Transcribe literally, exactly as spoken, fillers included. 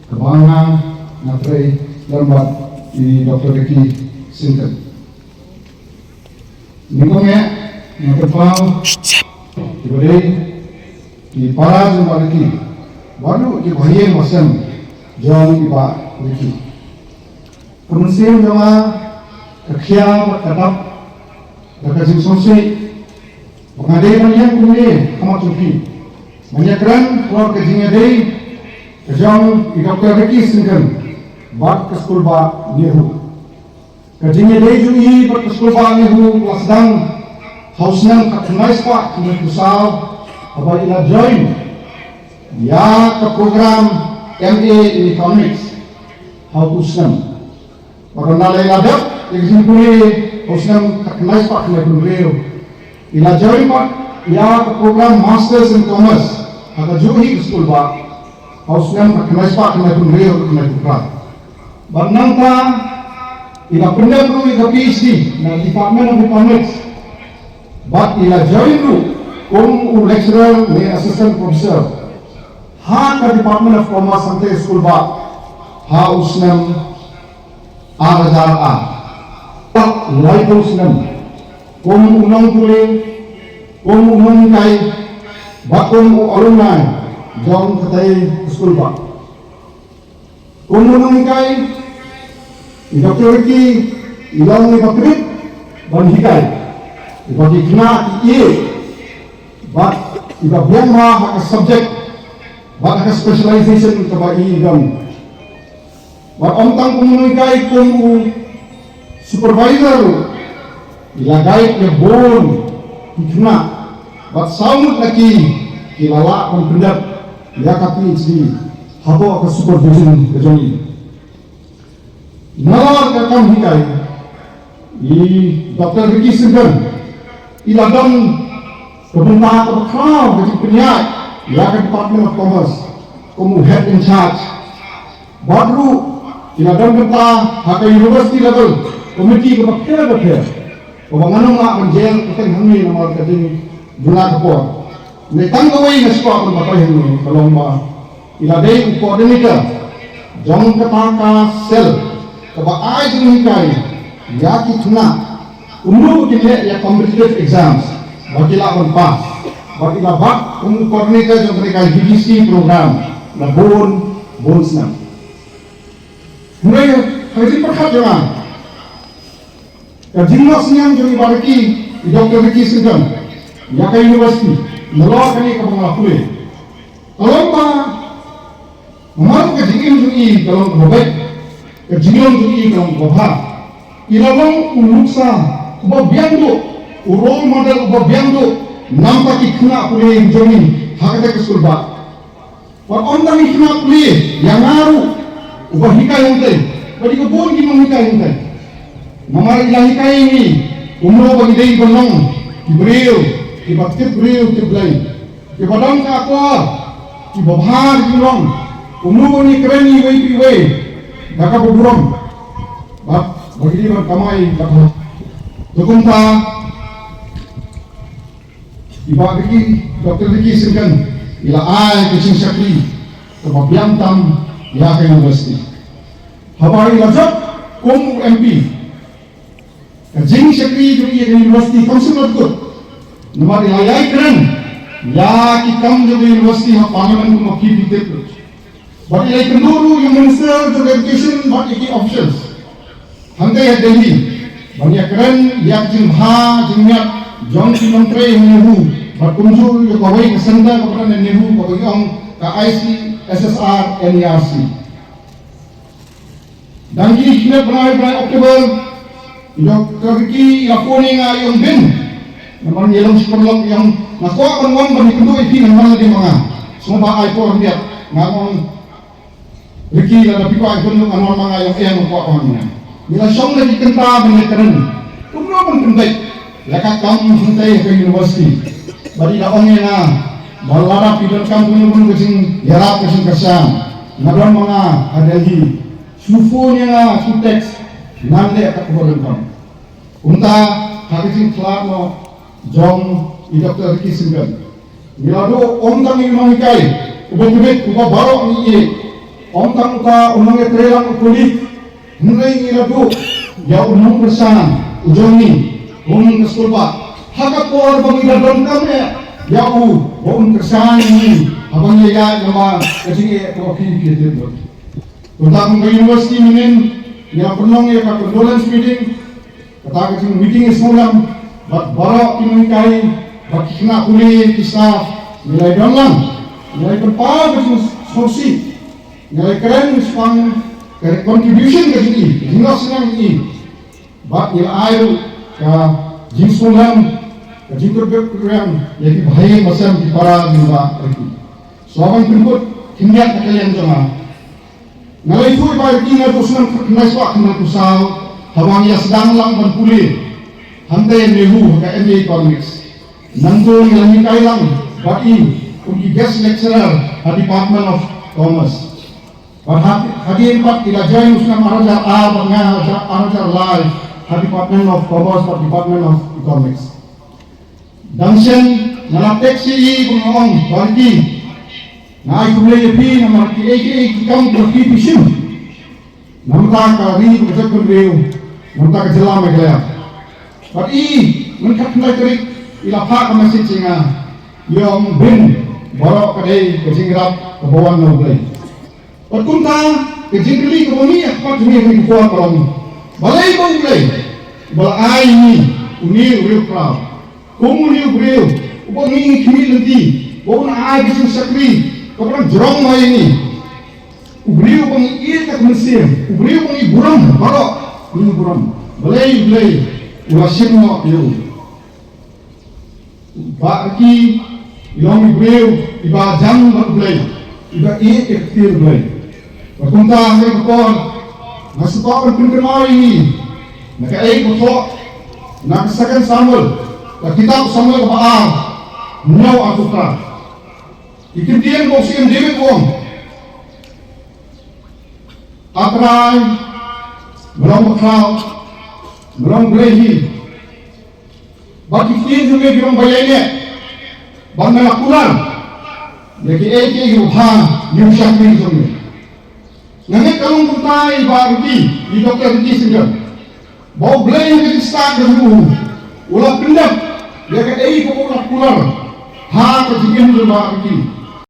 Kaba nga nga trei lem bad i Doctor Ricky Syngkon. Nyngkong eh nga kyrpad kiba dei ki para jong i Bah Ricky bad ruh ki bahaïing bahasem jong i Bah Ricky. Ka mynsiem jong nga ka khia bad ka dap da ka jingsngewsih ba nga dei ban ïeng kumne ha khmat jong phi ban ïakren halor ka jingïadei ka jong i Doctor Ricky Syngkon bad ka skulbah NEHU. Ka jingïadei jong i bad ka skulbah NEHU ka la sdang ha u snem khatkhyndai spah khyndai phew saw haba i la join ïa ka program M A in Economics ha u snem. Bad ynda la i la dep ïa ka jingpule ha u snem khatkhyndai spah khyndai phew hynriew, i la join pat ïa ka program Masters in Commerce ha kajuh hi ka skulbah ha u snem khatkhyndai spah khyndai phew hynriew, khyndai phew phra. Bad nangta i la pyndep ruh ïa ka P H D na Department of Economics. Bad i la join ruh kum u lecturer ne assistant professor ha ka Department of Commerce hangtei skulbah ha u snem ar hajar ar. Bad laiphew snem kum u nongpule, kum u nonghikai bad kum u alumni jong katei ka skulbah. Kum u nonghikai, i Doctor Ricky i long iba kyrpad ban hikai, iba ki khynnah ki ïeit bad iba biang bha ha ka subject bad ha ka specialization kaba i don. Bad ym tang kum u nonghikai, kum u supervisor ruh i la guide ïa bun ki khynnah bad saw ngut na ki ki la lah ban pyndep ïa ka P H D hapoh ka supervision ka jong i. Nalor ka kam hikai, i Doctor Ricky Syngkon i la don ka bynta kaba khraw ka jingpynïaid ïa ka Department of Commerce kum u head in charge. Bad ruh i la don bynta ha ka university level committee kaba pher bapher, kaba ngan ym lah ban jel pateng hangne namar ka jingjynjar ka por. Hynrei tang kawei nga sngewkwah ban batai hangne ka long ba i la dei u coordinator jong kata ka cell kaba ai jinghikai ïa ki khynnah kumno ba kin leh ïa competitive exams ba ki lah ban pass. Bad i la bat kum u coordinator jong kane ka U G C program la bun bun snem. Hynrei ha ka jingpyrkhat jong nga, ka jingnoh synñiang jong i Bah Ricky, i Doctor Ricky Syngkon ïa ka university nalor kane kaba nga la pule, ka long ba namar ka jingim jong i ka long kaba beit, ka jinglong jong i ka long kaba bha. I la long u nuksa uba biang duh, u role model uba biang duh na bynta ki khynnah pule jong ngi ha kata ka skulbah. Bad ym tang ki khynnah pule, ïa nga ruh uba hikai hangtei bad ïa ki bun ki nonghikai hangtei. Namar i la hikai ïa ngi kumno ba ngi dei ban long ki briew kiba tip briew tip Blei, kiba don ka akor, kiba bha ka jinglong, kumno ba ngi kren iwei pa iwei da kaba burom bad ba ngi dei ban kamai da ka hok. Te kumta i Bah Ricky, Doctor Ricky Syngkon i la ai ka jingshakri kaba biang tam ïa ka university. Haba i la jop kum u M P, ka jingshakri jong i ïa ka university kam sngewthuh namar i la ïai kren ïa ki kam jong ka university ha parliament kumba phi phi tip. Bad i la ïakynduh ruh ïa u Minister of Education bad ïa ki officials hangtei ha Delhi ban ïakren ïa ka jingbha jingmiat jong ki nongtrei ha NEHU bad kumjuh ïa kawei ka center kaba don ha NEHU kaba ngi ong ka I C S S R N E R C. Dang kine ki khynnah bnai, bnai October, i Doctor Ricky i la phone ïa nga, i ong, Bin, namar ngi long shi paralok, i ong, nga kwah ban wan ban ïakynduh ïa phi, ngan wan lade ma nga. Sngewbha ai por khyndiat. Nga ong, Ricky, lada phi kwah ïakynduh, ngan wan ma nga. I ong, eh, nga kwah wan ma nga. Ngi la shong da ki kynta ban ïakren kumno ban pynbeit ïa ka kam hangtei ha ka university. Bad i la ong ïa nga ba lada phi donkam kano kano ka jingïarap, ka jingkyrshan, nga don ma nga ha Delhi. Shu phone ïa nga, shu text, ngan leh kat kaba donkam. Kumta ha ka jingkhlad noh jong i Doctor Ricky Syngkon, ngi la duh ym tang i nonghikai, Uba tbit, uba baroh ngi ïeit. Ym tang uta u nongïatreilang u pulit. Hynrei ngi la duh ïa u nongkyrshan u jong ngi, u nongkyrshan ba ha ka por ba ngi la donkam eh ïa u ba un kyrshan ïa ngi haba ngi ïaid namar ka jingeh kaba phi phi tip lut. Kumta kum ka university mynnin ngi la pynlong ïa ka condolence meeting. Kata ka jing meeting ïa sngewlem bad baroh ki nonghikai bad ki khynnah pule ki staff ngi la ïadon lang, ngi la ïapynpaw ka jingsngewsih, ngi la ïakren shaphang ka contribution ka jong i, ka jingïaseng jong i. Bad ngi la ai ruh ka jingsngewlem, ka jingkyrkhu kyrkhu ïa ki bahaïing basem ki para jong i Bah Ricky. Shuwa ban pynkut khyndiat na ka liang jong nga, nga la ïathuh ïa i Bah Ricky naduh u snem khatkhyndai spah khyndai phew saw haba ngi ïa sdang lang ban pule hangtei ha NEHU ha ka M A Economics. Nangta ngi la hikai lang bad i kum i guest lecturer ha Department of Commerce. Bad ha, hadien pat i la join u snem ar hajar ar bad nga ha ar hajar lai ha Department of Commerce bad Department of Economics. Dang shen nga la text ïa i ba nga ong, Bah Ricky, nga ai khublei ïa phi namar kiei kiei ki kam ba phi phi shim na bynta ka ri bad ka jaitbynriew, na bynta ka jylla Meghalaya. Bad i, mynta khatkhyndai tarik i la phah ka message ïa nga, ïa u ong, Bah, baroh ka dei ka jingïarap kaba wan na U Blei. Bad kumta ka jingkylli kaba ngi ïa kpat ngi ha kane ka por ka long, balei ba U Blei ba la ai ïa ngi une u riewkhraw, kum une u briew uba ngi ngi khmih lynti, ba un ai ka jingshakri kaba nang jrong ma ïa ngi, u briew uba ngi ïeit ka mynsiem, u briew uba ngi burom, baroh ngi burom. Balei U Blei u la shim noh ïa u? Bah Ricky i long i briew iba jan bad U Blei, iba ïeit ïa ka ktien U Blei. Bad kumta ha kane ka por nga sngewthuh ban pynkynmaw ïa ngi na kaei kaba thoh na ka Second Samuel, ka kitab Samuel kaba ar, hynñiew arphew phra. Ki ktien ba u Syiem David u ong, A Trai, me long bakhraw, me long Blei hi. Bad ki ktien jong me ki long ba ïaineh, bad me la kular ïa kiei kiei kiba bha ïa u shakri jong me. Nga ngeit ka long kumta i Bah Ricky, i Doktor Ricky Syngkon, ba U Blei ha ka jingstad jong u, u la pyndep ïa kaei kaba u la kular ha ka jingim jong Bah Ricky.